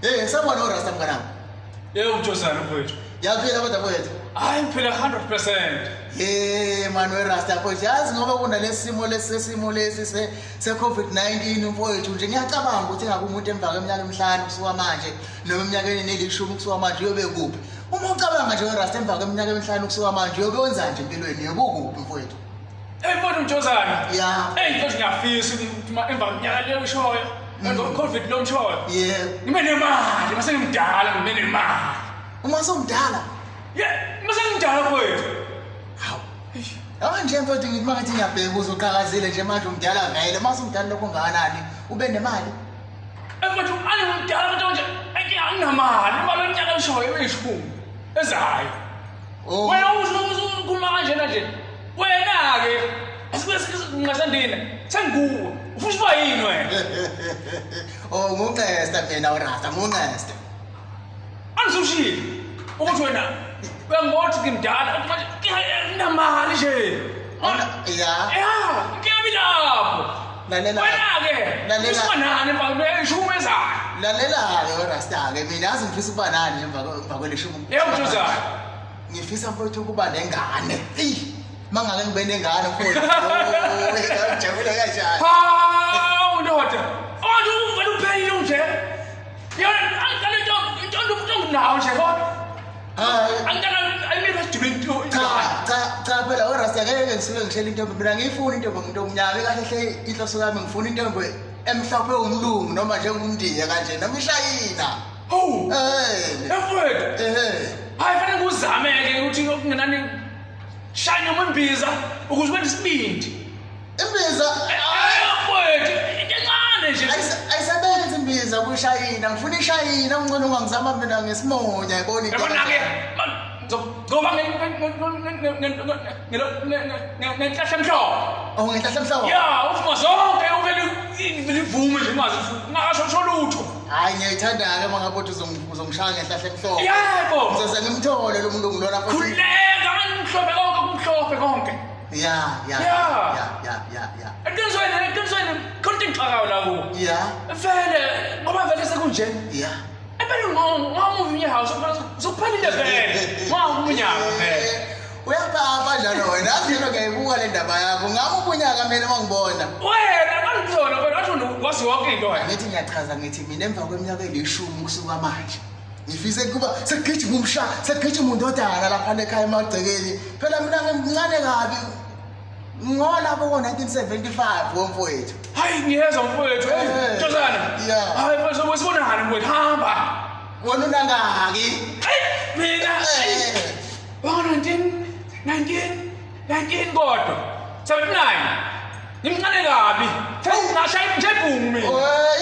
Eh, sawubona uRasta mnganami. Yebo Mjozana mfowethu. Yaphila kodwa mfowethu. Hayi ngiphila 100%. Hey man weRasta mfowethu, yazi ngoba kunalesimo lesimo lesi se se COVID-19 mfowethu nje ngiyacabanga ukuthi ngabe umuntu emva kweminyaka emihlanu kusuka manje noma eminyakeni nelishumi kusuka manje uyobe kuphi. Uma ucabanga nje weRasta emva kweminyaka emihlanu kusuka manje uyobe wenzani nje empilweni uyobe ukuphi mfowethu? Hey mfowethu Mjozana. Ya. Hey mfowethu ngiyafisa ukuthi emva kweminyaka leyo ushoyo. Emva COVID lo mshoyo. Yebo. Ngibe nemali, mase ngimdala ngibe nemali. Uma sewumdala. Yeah, mase ngimdala mfowethu. Hawu. Yabo nje mfowethu ngithi mangathi ngiyabheka uzoqhakazile nje manje umdala vele mase umdala lokho ungakanani ube nemali. Hey mfowethu angimdala mfowethu nje anginamali, imali yonyaka eshoyo eyishumi ezayo. Oh. Wena ukhuluma kanjena nje. Wena-ke ngasandina senguwe. Ufuna ukuba yini wena? Oh ngunqesta mina uRasta ngunqesta. Angisushile ukuthi wena uyangibona ukuthi ngimdala manje nginamali nje. Ya. Ya, ngiyabi lapho. Lalela. Wena-ke Lalela. ufuna nani emva kweshumi ezayo. Lalela-ke uRasta-ke mina yazi ngifisa ukuba nani nje emva kwelishumi. Yebo Mjozana. Ngifisa mfowethu ukuba nengane. Eyi mangake ngibe nengane mfowethu. Ngijabule kanjani. Hawu ndoda. Abantu uvele uphelile unje. Yona angicela into into into nawo nje kodwa. Hayi. Angicela ayimile sidube into. Cha cha cha phela uRasta ngeke ngisuke ngishele intombi mina ngiyifuna intombi nginto omnyama kahle hle inhloso yami ngifuna intombi emhlophe umlungu noma njengomndiya kanje noma ishayina. Hawu. Eh. Mfowethu. Eh. Hayi fanele nguzame ke ukuthi okungenani shaya noma imbiza ukuze ube nesibindi. Imbiza Mfowethu into encane nje. Ayisebenzi imbiza kushayina ngifuna ishayina ungcono ungangizama mina ngesimonya yabona into. Yabona ke ngoba ngenhlahla emhlophe. Oh ngenhlahla emhlophe. Ya, uvuma zonke uvele ivume nje ungazi ungasho lutho. Hayi ngiyayithanda-ke uma ngabe uthi uzongishaya ngenhlahla emhlophe. Yebo. Ngizoze ngimthole lo muntu ngilona futhi. Khuleka mhlophe konke kumhlophe konke. Ya ya Ya. ya ya ya ya. Eqinisweni khona into engixakayo la kuwo. Ya Vele ngoba vele sekunje. ya. Empeleni ngomuva unyaka sokuphelile vele. Ngomuva unyaka vele. Uyapapa njalo wena yazi yena ngiyayibuka le ndaba yakho ngami ubunyaka mina uma ngibona. Wena ngangizona wena wathi wazi yonke into wena. Ngithi ngiyachaza ngithi mina emva kweminyaka elishumi kusuka manje ngifise kuba sekugijima umsha sekugijima undodana lapha ekhaya emagcekeni phela mina ngimncane kabi ngolapho ko-1975 womfowethu. Hayi ngiyezwa mfowethu. Hey, Eh. Ntozana. Yeah. Hayi mfowethu usibonani mfowethu hamba. Wena unangaki? Hey mina. Eh. Wango 19 19 19 kodwa. 79. Ngimncane kabi. Ngashaya nje ibhungu mina. Wey,